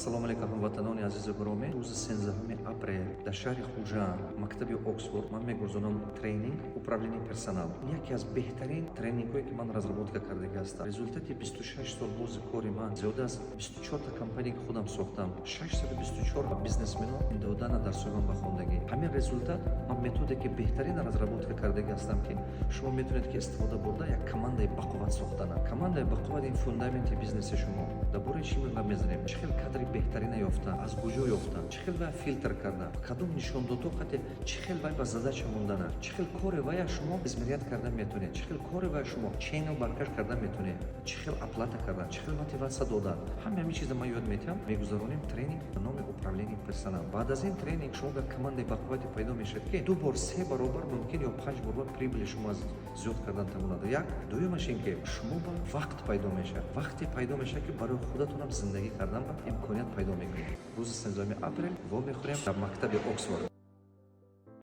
Ассалому алайкум, ҳамватанони азизу гиромӣ! Рӯзи 13 апрел дар шаҳри Хуҷанд, мактаби Оксфорд, ман мегузаронам тренинг «Управление персонал». Яке аз беҳтарин тренингҳое, ки ман разработка кардагӣ ҳастам, результати 26 сол бози кори ман, зиёда аз 24та компания, ки худам сохтам, 624 бизнесмено додана дарсои ман ба хондагӣ. Ҳамин результат, ман методики беҳтарина разработка кардагӣ ҳастам, ки шумо метавонед, ки истифода бурда, як командаи бақувват сохтана. Командаи бақувват — ин фундаменти бизнеси шумо. Дар бораи чӣ гап мезанем? Чӣ хел кадри беҳтарина ёфта, аз куҷо ёфта, чӣ хел вай филтр карда, кадом нишондодҳо қати, чӣ хел вай ба задача мондана, чӣ хел кори вая шумо измерять карда метавонед, чӣ хел кори вая шумо чейну баркаш карда метавонед, чӣ хел оплата кардан, чӣ хел мотиватсия додан. Ҳама ҳамин чиза ман ёд метиҳам. Мегузаронем тренинг ба номи «Управление персонал». Баъд аз ин тренинг шумо дар командаи бақуввате пайдо мешавад, ки ду бор, се баробар мумкин ё панҷ баробар прибыли шумо аз зиёд кардан тавонад. Як дуюмаш ин ки шумо ба вақт пайдо мешавад, вақте пайдо мешавад, ки барои худатонам зиндагӣ кардан ба имконият пайдо мекунед. Рӯзи 13 апрел вомехӯрем дар мактаби Оксфорд.